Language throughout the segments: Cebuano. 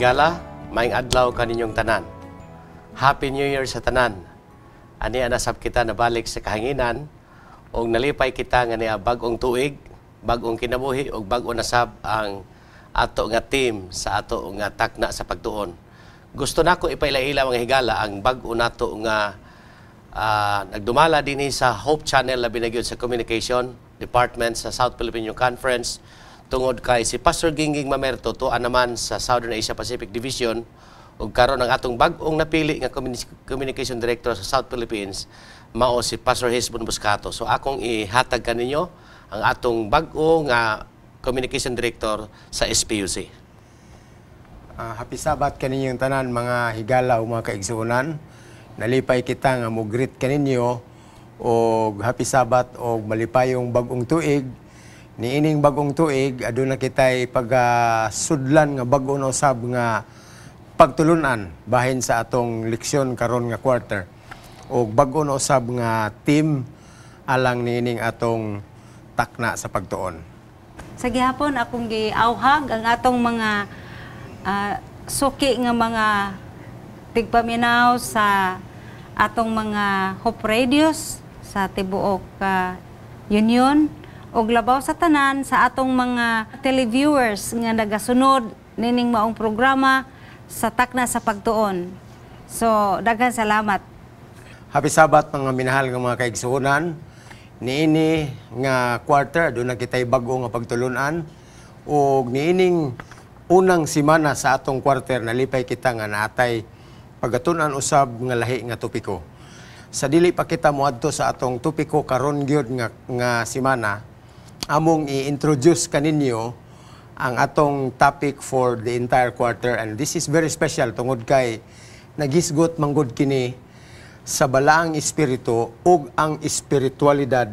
Higala, maayong adlaw kaninyong tanan. Happy New Year sa tanan. Ani na sab kita nabalik sa kahanginan ug nalipay kita nga niya bag-ong tuig, bag-ong kinabuhi ug bag-o na sab ang ato nga team sa ato nga Takna sa Pagtuon. Gusto nako ipaila-ila, mga higala, ang bag-o nato nga nagdumala dinhi sa Hope Channel, labi na gyud sa Communication Department sa South Philippine Conference, tungod kay si Pastor Gingging Mamerto tuan naman sa Southern Asia Pacific Division ug karon ang atong bag-ong napili nga Communication Director sa South Philippines mao si Pastor Hesbon Buscato. So akong ihatag kaninyo ang atong bag-o nga Communication Director sa SPUC. Happy Sabbath kaninyong tanan, mga higala o mga kaigsuonan. Nalipay kita nga mo-greet kaninyo og happy Sabbath og malipayong bag-ong tuig. Niining bag-ong tuig, aduna kitay pag-sudlan nga bag-o na usab nga pagtulunan bahin sa atong leksyon karon nga quarter. Og bag-o na usab nga team alang niining atong Takna sa Pagtuon. Sa gihapon akong giawhag ang atong mga suki nga mga tigpaminaw sa atong mga Hope Radios sa tibuok Union ug labaw sa tanan sa atong mga televiewers nga nagasunod nining maong programa sa Takna sa Pagtuon. So daghan salamat. Happy Sabbath, mga minahal nga mga kaigsuonan. Niini nga quarter aduna kitay bag-o nga pagtulunan ug niining unang semana sa atong quarter, nalipay kita nga naatay pagatun-an usab nga lahi nga topiko. Sa dili pa kita moadto sa atong topiko karon gyud nga semana, among i-introduce kaninyo ang atong topic for the entire quarter, and this is very special tungod kay nagisgot manggod kini sa Balaang Espiritu ug ang espiritualidad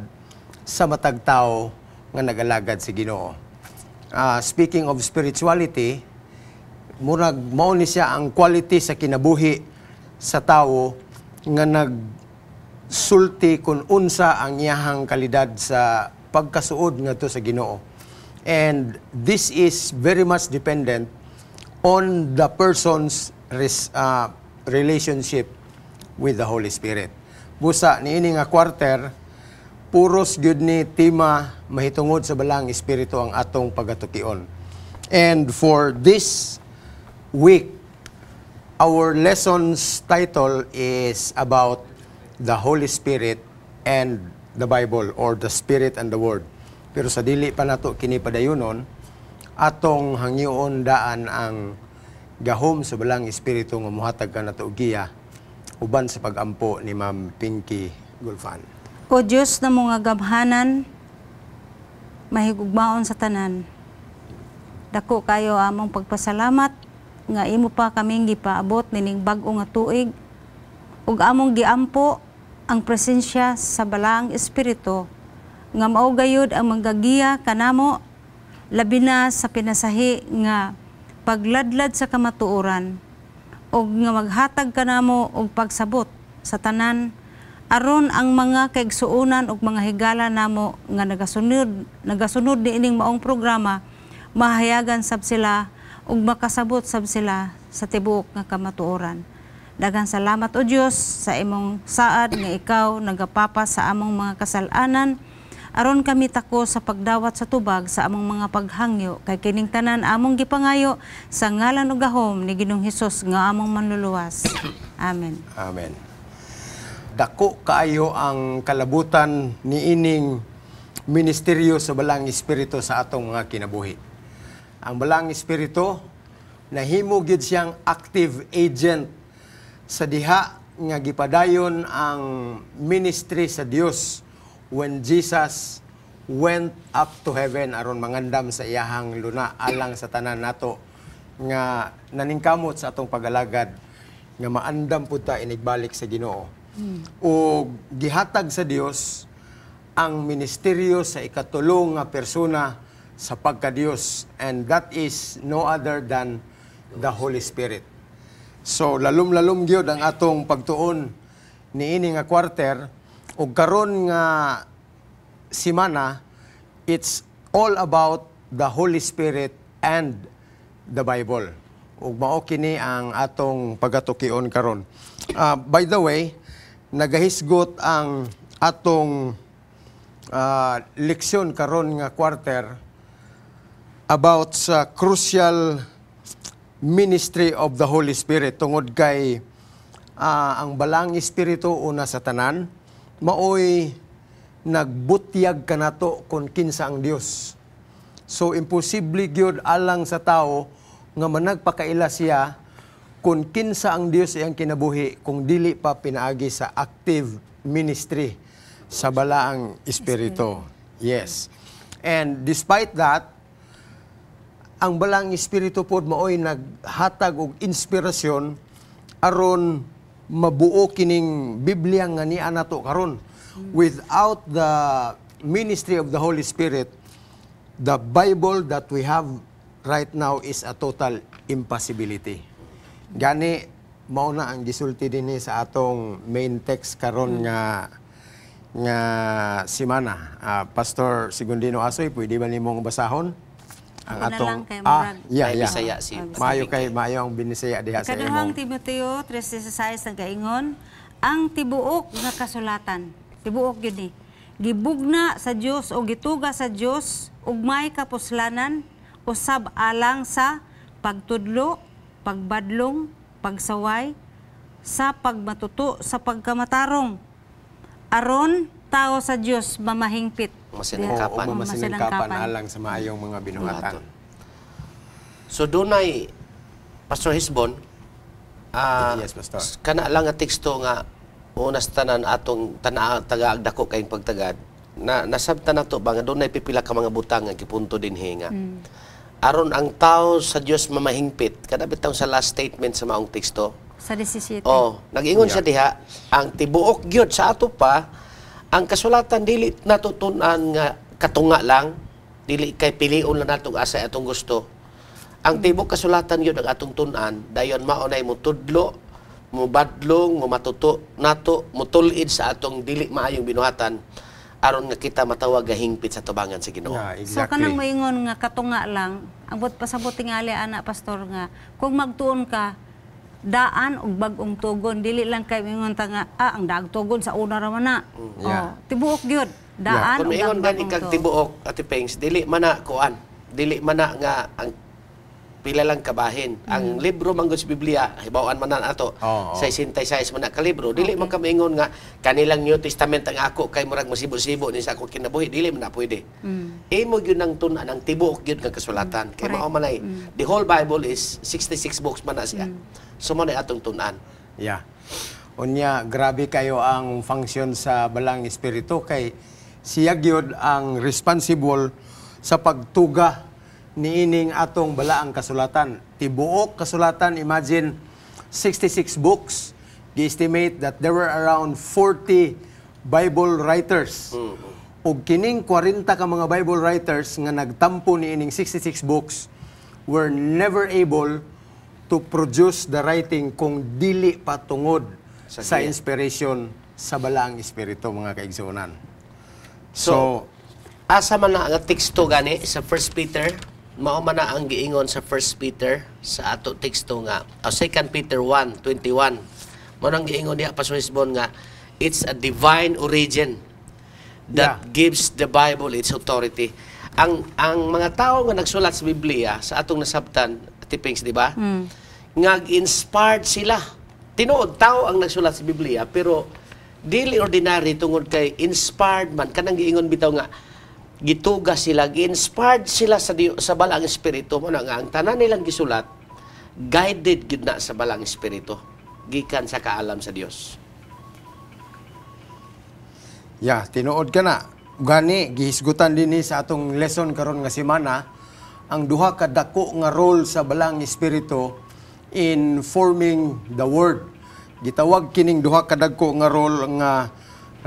sa matag tao nga nagalagad sa Ginoo. Speaking of spirituality, murag mao ni siya ang quality sa kinabuhi sa tawo nga nagsulti kung unsa ang iyahang kalidad sa pagkasuod ngadto sa Ginoo. And this is very much dependent on the person's relationship with the Holy Spirit. Busa niini nga quarter, puros gyud ni tema mahitungod sa Balaang Espiritu ang atong pagatukion. And for this week, our lesson's title is about the Holy Spirit and the Bible, or the Spirit and the Word. Pero sa dili pa nato kini padayunon, atong hangyoon daan ang gahom sa Balaang Espiritu nga muhatag kanato og giya uban sa pagampo ni Ma'am Pinky Gulfan. O Diyos na mga gamhanan, mahigugmaon sa tanan. Dako kayo among pagpasalamat nga imo pa kaming gipaabot nining bag-o nga tuig ug among giampo ang presensya sa Balaang Espiritu nga mao gayud ang manggagiya kanamo, labi na sa pinasahi nga pagladlad sa kamatuoran, ug nga maghatag kanamo og pagsabot sa tanan aron ang mga kaigsuonan ug mga higala namo nga nagasunod niining maong programa, mahayagan sab sila ug makasabot sab sila sa tibuok nga kamatuoran. Daghang salamat, O Dios, sa imong saad nga ikaw nagapapas sa among mga kasalanan aron kami tako sa pagdawat sa tubag sa among mga paghangyo, kay kining tanan among gipangayo sa ngalan ug gahom ni Ginoong Hesus nga among Manluluwas. Amen. Amen. Dako kaayo ang kalabutan niining ministeryo sa Balaang Espiritu sa atong mga kinabuhi. Ang Balaang Espiritu nahimo gyud siyang active agent sa diha nga gipadayon ang ministry sa Dios when Jesus went up to heaven aron mangandam sa iyahang luna alang sa tanan nato nga naningkamot sa atong pag-alagad nga maandam pud ta inigbalik sa Ginoo. O gihatag sa Dios ang ministeryo sa ikatulo nga persona sa pagka-Dios, and that is no other than the Holy Spirit. So lalom-lalom gyud ang atong pagtuon niini nga quarter ug karon nga simana, it's all about the Holy Spirit and the Bible. Ug mao kini ang atong pagatukion karon. By the way, nagahisgot ang atong leksyon karon nga quarter about sa crucial ministry of the Holy Spirit, tungod kay ang Balaang Espiritu, una sa tanan, maoy nagbutyag kanato kung kinsa ang Dios. So imposible gyud alang sa tao nga managpakaila siya kung kinsa ang Dios iyang kinabuhi kung dili pa pinaagi sa active ministry sa Balaang Espiritu. Yes. And despite that, ang Balaang Espiritu pod maoy naghatag og inspirasyon aron mabuo kining Biblia nga niya nato karon. Without the ministry of the Holy Spirit, the Bible that we have right now is a total impossibility. Gani mao na ang gisulti dinhi sa atong main text karon nga nga simana. Pastor Segundino Asoy, pwede ba nimong basahon ang Ako na atong lang kay ah, murag. yeah, Ay, yeah. Bisaya si Maayo kay maayo ang Binisaya diha sa Ikaduhang imong. Timoteo 3:16 nagaingon, "Ang tibuok nga kasulatan," tibuok gyud ni, "gibugna sa Dios o gituga sa Dios ug may kapuslanan usab alang sa pagtudlo, pagbadlong, pagsaway, sa pagmatuto sa pagkamatarong, aron tao sa Dios mamahingpit." Masinangkapan. Oo, masinangkapan Masinangkapan. Alang sa maayong mga binuhatan. So dunay, Pastor Hisbon, Yes, Pastor. Kana lang nga teksto nga una sa tanan atong tana tagaag dako kayong pagtagad na nasabtan nato ba nga dunay pipila ka mga butang nga gipunto dinhi nga aron ang tao sa Dios mamahingpit, kada bitaw sa last statement sa maong teksto. Sa 17. Oh, nag-ingon siya diha, ang tibuok gyud sa ato pa, ang kasulatan dili natutun-an nga katunga lang, dili kay pilion lang nato asa atong gusto. Ang tibuok kasulatan gyud ang atong tun-an, dayon mao nay mutudlo, mubadlong, mumatuto nato, mutulid sa atong dili maayong binuhatan aron nga kita matawag nga hingpit sa tubangan sa Ginoo. Yeah, So exactly. kanang moingon nga katunga lang, ang but pasabot tingali ana, Pastor, nga kung magtuon ka daan og bag-ong tugon, dili lang kay moingon ta nga ang daag tugon sa una ra man na. Oh, tibuok gyud. Daan Kung og maingon ang gani bagong kag tugon. Tibuok, Ate Pengs, dili man na kuan. Dili man na nga ang pila lang kabahin. Ang libro man gud sa Biblia, hibaw-an man na ato. Oo. 66 man na ka libro. Dili man ka maingon nga kanilang New Testament ang ako kay murag masibo-sibo ni sa ako kinabuhi. Dili man na pwede. Imo gyud nang tun-an ang tibuok gyud nga kasulatan. Kay mao man ay the whole Bible is 66 books man na siya. So mao na atong tun-an. Yeah. Unya, grabe kayo ang function sa Balaang Espiritu kay siya gyud ang responsible sa pagtuga niining atong balaang kasulatan. Tibuok kasulatan, imagine 66 books. Gi-estimate that there were around 40 Bible writers. Ug kining 40 ka mga Bible writers nga nagtampo niining 66 books were never able to produce the writing kung dili patungod Sa sa giya. Inspiration sa Balaang Espiritu, mga kaigsuonan. So, asa man na ang teksto gani sa 1 Peter, mao man na ang giingon sa 1 Peter sa ato teksto nga 2 Peter 1:21. Mao nang giingon diha, Pastor Hisbon, nga it's a divine origin that gives the Bible its authority. Ang mga tao nga nagsulat sa Biblia sa atong nasabtan, Tipings, di ba? Nga inspired sila. Tinuod tao ang nagsulat sa Biblia, pero dili ordinary tungod kay inspired man, kanang giingon bitaw nga gituga sila, gi-inspired sila sa Balaang Espiritu mo na nga ang tanan nilang gisulat guided gid na sa Balaang Espiritu gikan sa kaalam sa Dios. Yeah, tinuod ka na. Gani gihisgutan dinhi sa atong lesson karon nga semana ang duha ka dako nga role sa Balaang Espiritu in forming the word. Gitawag kining duha ka dagko nga role nga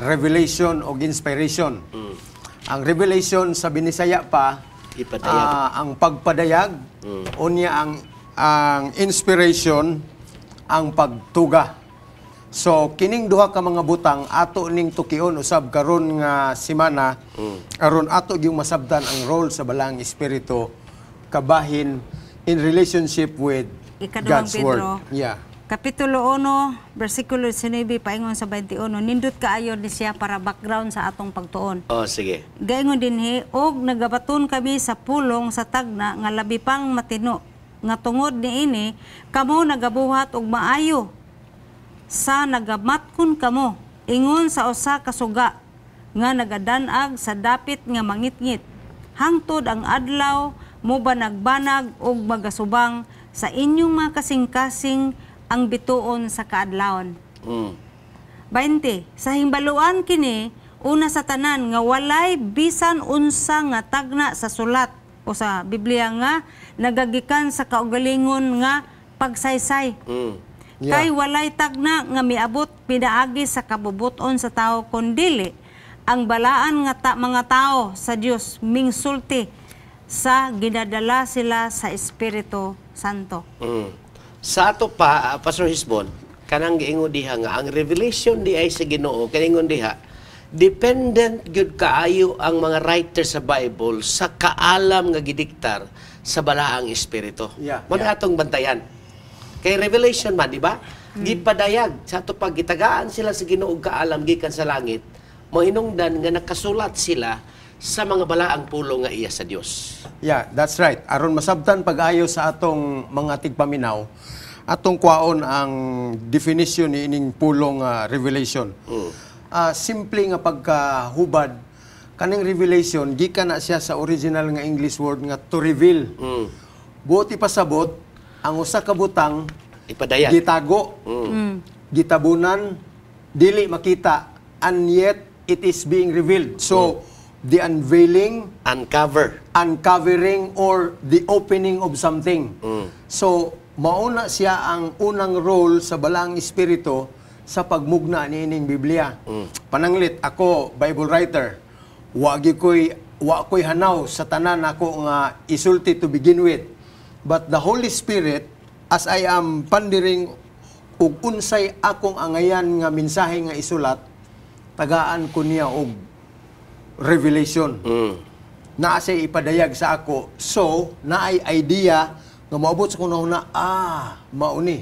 revelation o inspiration. Ang revelation sa Binisaya pa Ipadayag. Ang pagpadayag, unya ang inspiration ang pagtuga. So kining duha ka mga butang ato ning tukion usab karon nga semana aron ato gyung masabtan ang role sa Balaang Espiritu kabahin in relationship with Ikaduhang God's Pedro. word. Yeah. Kapitulo 1, versikulo 19 paingon sa 21. Nindot kaayo ni siya para background sa atong pagtuon. Oh, sige. Gaingon dinhi og nagabaton kami sa pulong sa tagna nga labi pang matino nga tungod niini kamo nagabuhat og maayo sa nagamatkon kamo ingon sa usa ka suga nga nagadanag sa dapit nga mangitngit hangtod ang adlaw mo banag-banag og magasubang sa inyong mga kasing-kasing ang bituon sa kaadlawon. 20. Sa himbaluan kini, una sa tanan nga walay bisan unsa nga tagna sa sulat o sa Biblia nga nagagikan sa kaugalingon nga pagsaysay. Kay walay tagna nga miabot pinaagi sa kabubuton sa tao, kundili ang balaan nga mga tao sa Dios mingsulti sa ginadala sila sa Espiritu Santo. Sa ato pa, Pastor Hisbon, kanang giingon diha nga ang revelation di ay sa Ginoo, kaningon diha, dependent gyud kaayo ang mga writer sa Bible sa kaalam nga gidiktar sa balaang espiritu. Mo na atong bantayan. Kay revelation man, di ba? Gipadayag sa ato pag gitagaan sila sa Ginoo og kaalam gikan sa langit, mohinungdan nga nakasulat sila sa mga balaang pulong nga iya sa Dios. Yeah, that's right. Aron masabtan pag-ayo sa atong mga tigpaminaw, atong kwaon ang definition ni ining pulong revelation. Simple nga pagkahubad, kaning revelation gikan na siya sa original nga English word nga "to reveal". Buot ipasabot, ang usa ka butang Ipadayag. Gitago, gitabunan, dili makita, and yet it is being revealed. So, the unveiling, Uncover. Uncovering, or the opening of something. So, mauna siya ang unang role sa balaang espiritu sa pagmugna ni ining Biblia. Pananglit ako Bible writer, wa ko'y hanaw sa tanan ako nga isulti to begin with. But the Holy Spirit, as I am pondering ug unsay akong angayan nga mensahe nga isulat, tagaan ko niya og revelation. Naa siya ipadayag sa ako. So, naay idea nga moabot sa kuno na, mao ni.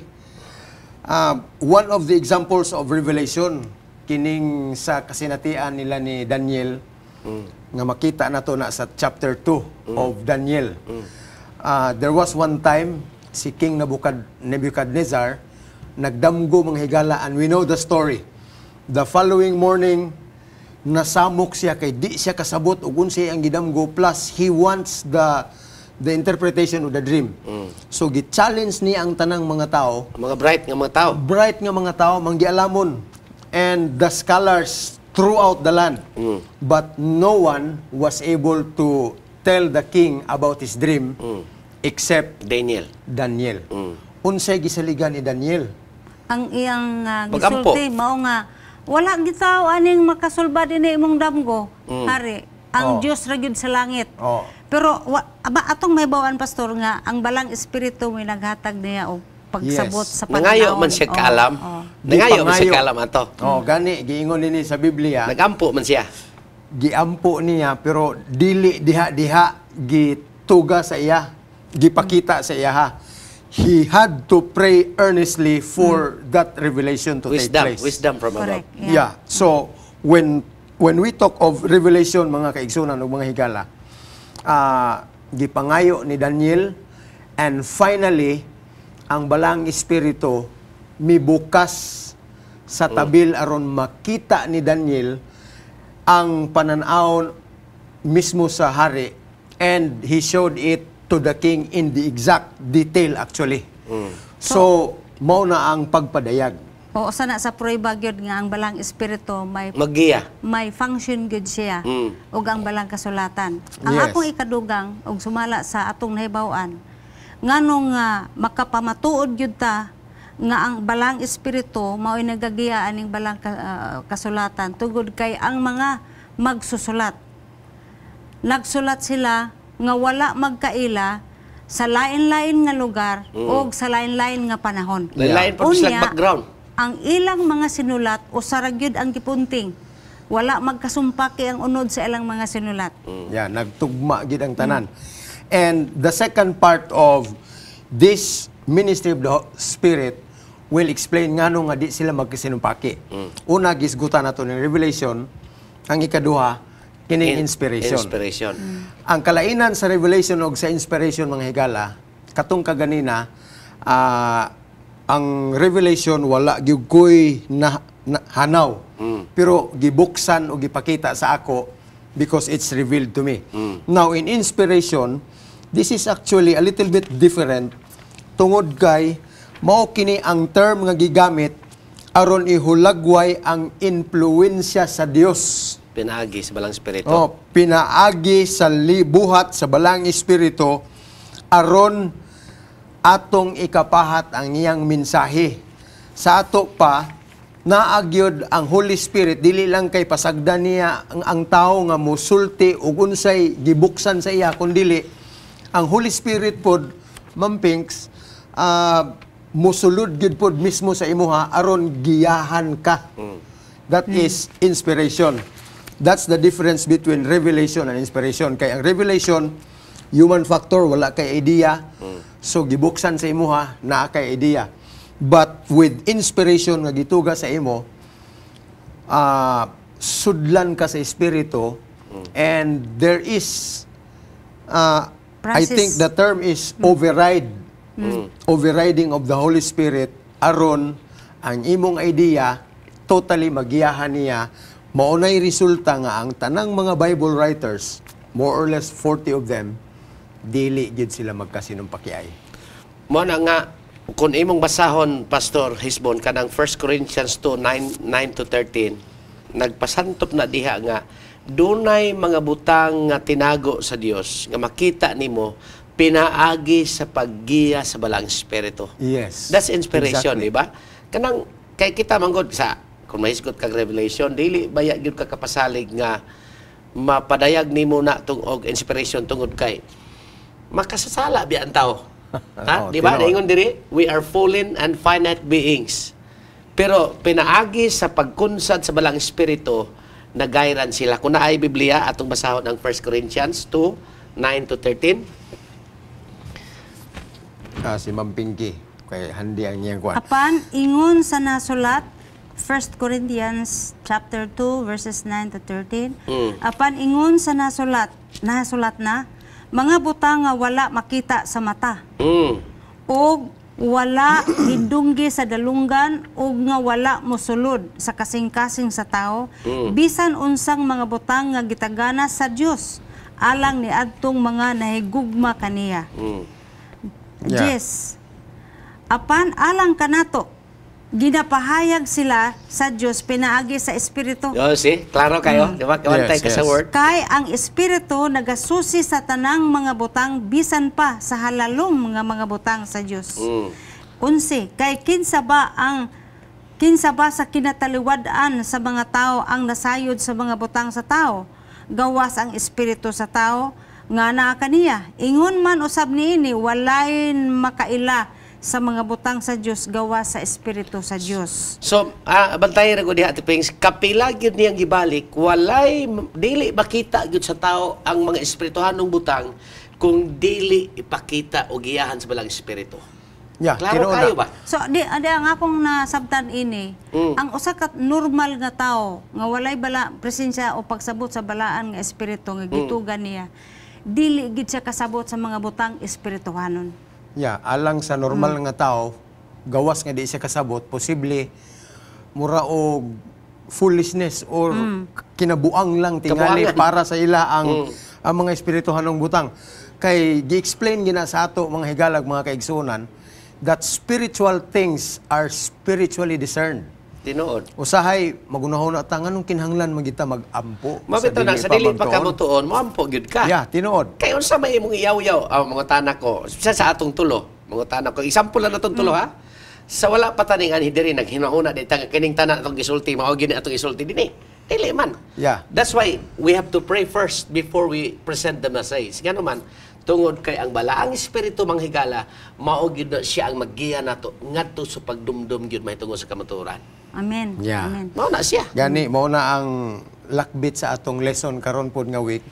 One of the examples of revelation kining sa kasinatian nila ni Daniel nga makita nato na sa chapter 2 of Daniel. There was one time si King Nebuchadnezzar nagdamgo, mga higala, and we know the story. The following morning, nasamok siya kay di siya kasabot ug unsay ang gidamgo, plus he wants the interpretation of the dream. So gi-challenge niya ang tanang mga tao, Mga bright nga mga tao. Bright nga mga tao, manggialamon, and the scholars throughout the land. But no one was able to tell the king about his dream except Daniel. Daniel. Unsay gisaligan ni Daniel? Ang iyang Pagampo. gisulti mao nga wala gitaw aning makasulbad ini imong damgo, hari. Ang Dios ra gyud sa langit. Pero aba, atong mahibaw-an, pastor, nga ang balang espiritu may naghatag niya og pagsabot sa Nangayo panahon. Man siya kaalam. Nangayo man siya Gipangayo. Kaalam ato. Oh, gani giingon nini sa Biblia. Nagampo man siya. Giampo niya pero dili diha-diha gituga sa iya, gipakita sa iya ha. He had to pray earnestly for that revelation to Wisdom, take place. Wisdom from above. Correct. Yeah. So when we talk of revelation, mga kaigsunan ug mga higala, gipangayo ni Daniel and finally ang balang espiritu mibukas sa tabil aron makita ni Daniel ang pananawon mismo sa hari, and he showed it to the king in the exact detail, actually. So, mao na ang pagpadayag. Oo, sana sa prueba gyud nga ang balang espiritu may Maggiya. May function gyud siya ug ang balang kasulatan. Ang akong ikadugang og sumala sa atong nahibaw-an, nganong nga makapamatuod gyud ta nga ang balang espiritu mao'y nagagiya aning balang kasulatan tungod kay ang mga magsusulat, nagsulat sila nga wala magkaila sa lain-lain nga lugar o sa lain-lain nga panahon. Lain-lain pa sila Unya, background. ang ilang mga sinulat usa ra gyud ang gipunting. Wala magkasumpaki ang unod sa ilang mga sinulat. Yeah, nagtugma gid ang tanan. And the second part of this ministry of the Spirit will explain ngano nga di sila magkasinumpaki. Una, gisgutan nato ng revelation. Ang ikaduha, kining inspiration. Inspiration. Ang kalainan sa revelation og sa inspiration, mga higala, katong kaganina, ang revelation wala gyud ko'y na hanaw. Pero gibuksan o gipakita sa ako because it's revealed to me. Now, in inspiration, this is actually a little bit different tungod kay mao kini ang term nga gigamit aron ihulagway ang influensya sa Dios. Pinaagi sa Balaang Espiritu. Oh, pinaagi sa libuhat sa Balaang Espiritu aron atong ikapahat ang iyang mensahe. Sa ato pa, naa gyud ang Holy Spirit, dili lang kay pasagdan niya ang tao nga musulti ug unsay gibuksan sa iya, kundili ang Holy Spirit pod, Ma'am Pinks, musulod gyud pod mismo sa imuha aron giyahan ka. That is inspiration. That's the difference between revelation and inspiration. Kay ang revelation, human factor, wala kay idea. So gibuksan sa imuha, naa kay idea. But with inspiration nga gituga sa imo, sudlan ka sa espiritu and there is I Process. Think the term is override. Overriding of the Holy Spirit aron ang imong idea totally magiyahan niya. Mao nay resulta nga ang tanang mga Bible writers, more or less 40 of them, dili gid sila magkasinumpakiay. Mo na nga kung imong basahon, Pastor Hisbon, kanang 1 Corinthians 2 9, 9 to 13, nagpasantop na diha nga dunay mga butang nga tinago sa Dios nga makita nimo pinaagi sa paggiya sa Balaang Espiritu. That's inspiration, di ba? Kanang kay kita manggod sa kung mahisgot kag revelation, dili baya gyud ka kapasalig nga mapadayag nimo na tung og inspiration tungod kay makasasala biya ang tao. Ha? Oo, Di ba? tinuod. Naingon diri, we are fallen and finite beings. Pero pinaagi sa pagkunsad sa Balaang Espiritu, nagayran sila. Kung naay Biblia, atong basahon ang 1 Corinthians 2, 9 to 13. Si Ma'am Pinky kay handi ang iyang kuan. Apan ingon sa nasulat, 1 Corinthians chapter 2 verses 9 to 13. Apan ingon sa nasulat, nasulat na mga butang nga wala makita sa mata og wala hidunggi sa dalunggan ug nga wala mosulod sa kasing-kasing sa tao, bisan unsang mga butang nga gitagana sa Dios alang ni adtong mga nahigugma kaniya. Yes. Apan alang kanato, ginapahayag sila sa Dios pinaagi sa Espiritu. Oh, see? Klaro kayo? Di ba? Kawantay Yes, ka sa yes. word. Kay ang Espiritu nagasusi sa tanang mga butang bisan pa sa halalom mga butang sa Dios. 11. Kay kinsa ba sa kinataliwad-an sa mga tao ang nasayod sa mga butang sa tao? Gawas ang espiritu sa tao nga naa kaniya. Ingon man usab niini, walay makaila sa mga butang sa Dios gawas sa espiritu sa Dios. So, bantay ra ko diha, Ate Pings, kapila gyud niyang gibalik, walay dili makita gyud sa tao ang mga espirituhanong butang kung dili ipakita o giyahan sa Balaang Espiritu. Yeah, Klaro tinuod kayo na. ba? So di ang akong nasabtan ini, ang usa ka normal nga tao nga walay bala presensya o pagsabot sa balaan nga espiritu nga gitugan niya, dili gid siya kasabot sa mga butang espirituhanon. Yeah, alang sa normal nga tao, gawas nga di siya kasabot, posible mura og foolishness or kinabuang lang tingali Kabuangan. Para sa ila ang mga espirituhanong butang. Kay gi-explain gina sa ato, mga higalag, mga kaigsuonan, that spiritual things are spiritually discerned. Tinuod. Usahay magunahon ta nganong kinahanglan man kita mag-ampo Mabito na sa dili pa magtuon. Kamutuon, moampo gyud ka. Yeah, tinuod. Kay unsa may imong iyaw-yaw ang mga tanak ko sa atong tulo, mga tanak ko. Example lang natong tulo ha. Sa wala pa taning anhi diri naghinahuna di ta nga kining tanan atong gisulti mao gyud ni atong isulti dinhi. Dili man. That's why we have to pray first before we present the message. Ngano man, tungod kay ang Balaang Espiritu, mga higala, mao gyud na siya ang maggiya nato ngadto sa pagdumdum gyud mahitungod sa kamatuoran. Amen. Yeah. Amen. Mao na siya. Gani mao na ang lakbit sa atong lesson karon pod nga week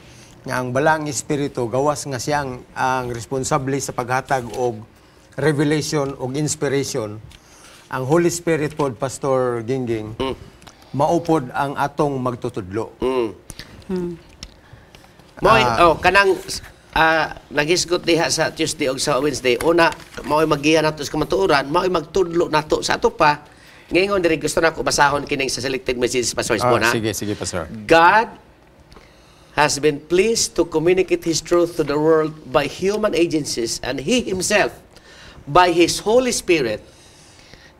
nga ang Balaang Espiritu, gawas nga siya ang responsable sa paghatag og revelation ug inspiration, ang Holy Spirit pod, Pastor Gingging, maupod ang atong magtutudlo. Mo'y, oh, kanang nagisgot diha sa Tuesday og sa Wednesday. Una, mao'y magiya nato sa kamatuoran, mao'y magtudlo nato sa ato pa. Ngayon diri gusto nako basahon kining sa Selected Messages, Pastor Isbon, ha? Sige, sige, Pastor. God has been pleased to communicate His truth to the world by human agencies, and He Himself, by His Holy Spirit,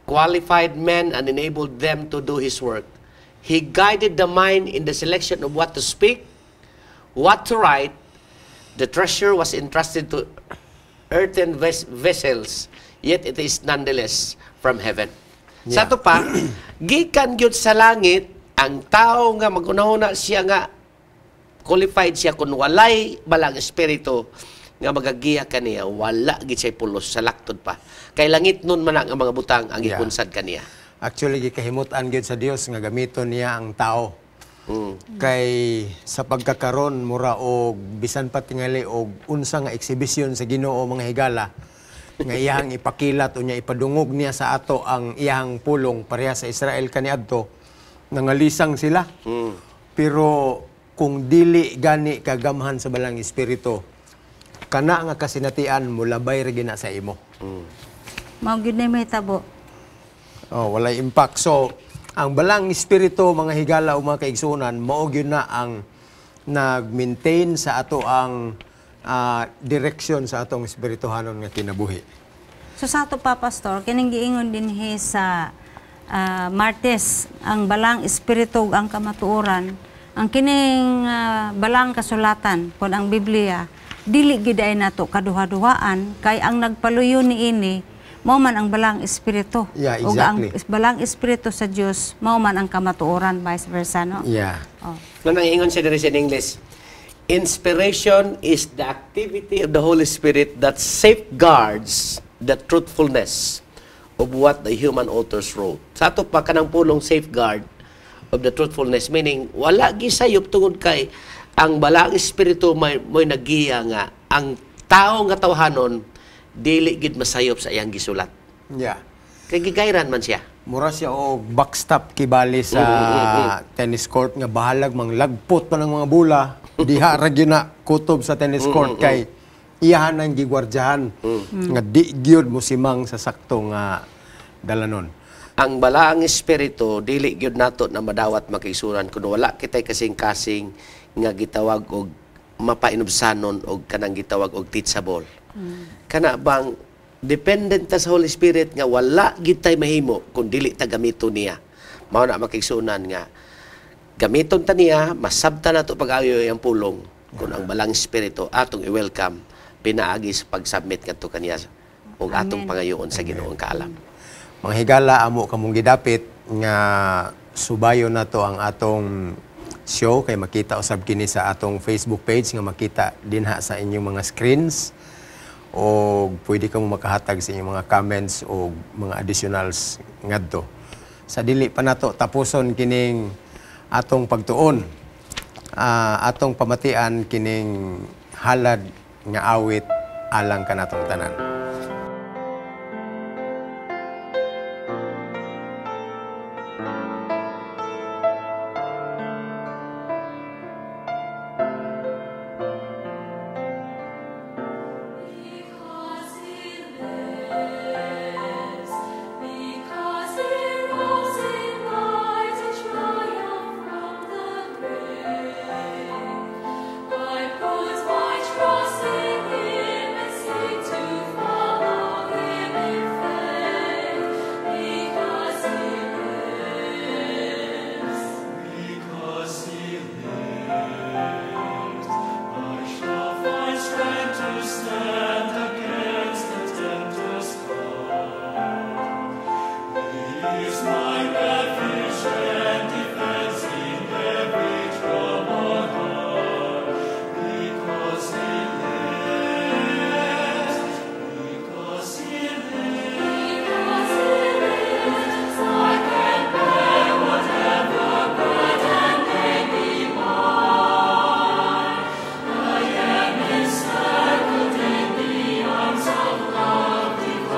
qualified men and enabled them to do His work. He guided the mind in the selection of what to speak, what to write. The treasure was entrusted to earthen vessels, yet it is nonetheless from heaven. Sa ato pa, gikan gyud sa langit ang tao nga magunahuna siya nga qualified siya, kung walay Balang Espiritu nga magagiya kaniya, wala gid siya pulos sa laktod pa. Kay langit nun man ang mga butang ang gikunsad kaniya. Actually, gikahimut-an gyud sa Dios nga gamiton niya ang tao. Kay sa pagkakaron, mura og bisan pa tingali og unsa nga exhibition sa Ginoo, mga higala, nga iyang ipakilat unya ipadungog niya sa ato ang iyang pulong, pareha sa Israel kaniadto, nangalisang sila. Pero kung dili gani kagamhan sa Balang Espiritu, kana nga kasinatian mulabay ra gina sa imo. Mao gyud na may tabo. Oh, walay impact. So, ang Balang Espiritu, mga higala o mga kaigsuonan, mao gyud na ang nag-maintain sa ato ang direksyon sa atong espirituhanon nga kinabuhi. So sa ato pa, Pastor, kining giingon dinhi sa Martes, ang Balang Espiritu ug ang kamatuoran, ang kining balang kasulatan kon ang Biblia, dili gid ay nato kaduha-duhaan kay ang nagpaluyo niini mao man ang Balang Espiritu. Ug ang Balang Espiritu sa Dios mao man ang kamatuoran, vice versa, no? Yeah. Oh. No, nang ingon siya diri sa English, "Inspiration is the activity of the Holy Spirit that safeguards the truthfulness of what the human authors wrote." Sa ato pa, kanang pulong "safeguard of the truthfulness," meaning wala gisayop tungod kay ang Balang Espiritu may mo'y nagiya nga ang tao nga tawhanon dili gid masayop sa iyang gisulat. Kay gigayran man siya. Mura siya og backstop kibali sa tennis court nga bahalag manglagpot pa ng mga bola, diha ra gyud na kutob sa tennis court kay iyahan ang gigwardyahan nga di gyud mosimang sa sakto nga dalanon. Ang Balaang Espiritu dili gyud nato na madawat, makaigsuonan, kun wala kitay kasing-kasing nga gitawag og mapainubsanon og kanang gitawag og teachable. Kana bang dependent ta sa Holy Spirit nga wala gid tay mahimo kung dili ta gamito niya. Mao na, makaigsuonan, nga gamiton ta niya, masabta nato pag-ayo ang pulong kung ang Balang Espiritu atong i-welcome pinaagi sa pag-submit ngadto kaniya ug atong Amen. pangayoon sa Ginoong kaalam. Mga higala, amo kamong gidapit nga subayon nato ang atong show kay makita usab kini sa atong Facebook page nga makita dinha sa inyong mga screens o pwede kamo makahatag sa inyong mga comments o mga additionals ngadto. Sa dili pa nato tapuson kining atong pagtuon, atong pamatian kining halad nga awit alang kanatong tanan. Because he lives, because he rose in mighty triumph from the grave, I put my trust in him and seek to follow him in faith, because he lives. Because he lives, I shall find strength to stand against the tempter's power. He is my refuge and defense in every troubled heart. Because he lives, because he lives. Because he lives, I can bear whatever burden may be mine. I am encircled in the arms of love divine.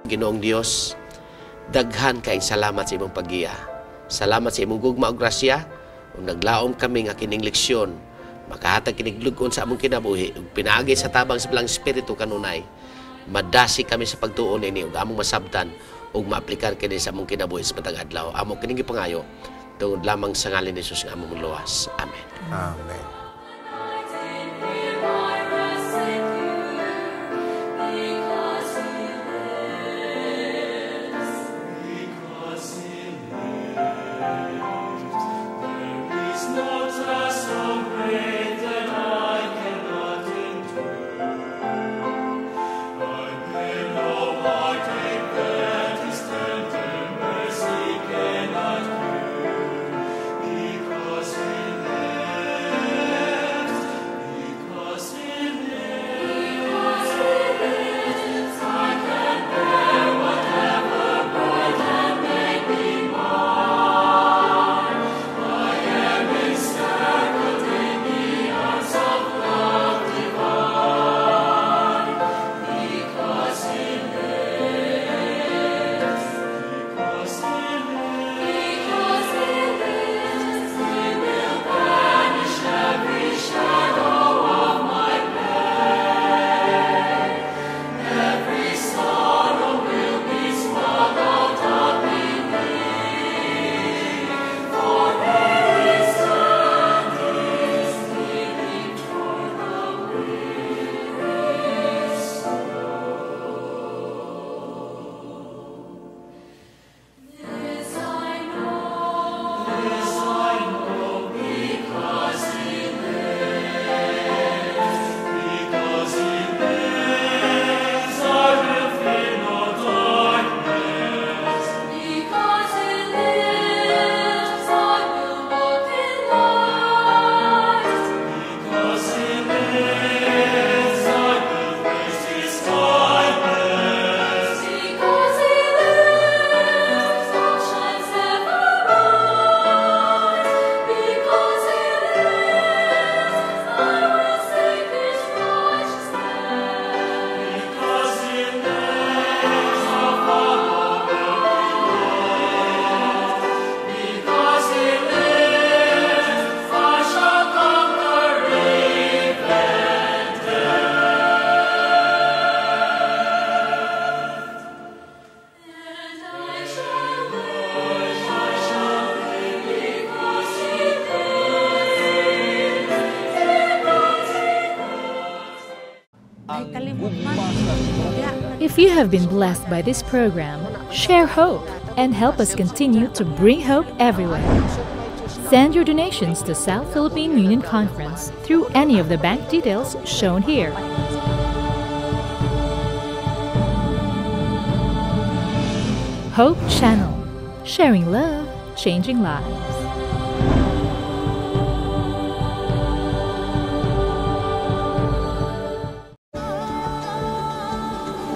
Ginoong Dios, daghan kaayong salamat sa imong paggiya. Salamat sa imong gugma ug grasya ug naglaom kami nga kining leksyon makahatag kinig lug-on sa among kinabuhi ug pinaagi sa tabang sa Balaang Espiritu kanunay madasi kami sa pagtuon ini ug among masabtan ug maaplikar kini sa among kinabuhi sa matag adlaw. Amo kining gipangayo tungod lamang sa ngalan ni Jesus nga among luwas. Amen. Amen. In him I rest secure, because he lives. Because he lives, there is no task so great that I cannot endure. I bear no heartache that his tender mercy cannot cure. Because he lives, because he lives, Because he lives, I can bear whatever burden may be mine. I am encircled in the arms of love divine. Because he lives, Because he lives, because he lives, he will banish every shadow of my pain. Every sorrow will be swallowed up in him. For his hand is healing for the weary soul. This I know, this I know, because he lives. Because he lives, I will fear no darkness. Because he lives, I will walk in light. Because he lives, I will face his kindness. Because he lives, hope shines ever bright. Because he lives, I will sing his righteousness. Because he lives, I'll follow where he goes. Because he lives, I shall conquer even death. And I shall live, I shall live because he lives. Because he lives. Ay, kalimot man. If you have been blessed by this program, share hope and help us continue to bring hope everywhere. Send your donations to South Philippine Union Conference through any of the bank details shown here. Hope Channel, sharing love, changing lives.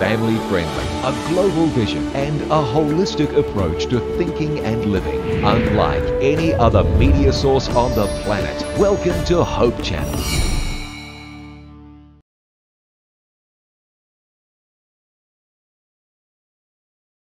Family friendly, a global vision, and a holistic approach to thinking and living. Unlike any other media source on the planet. Welcome to Hope Channel.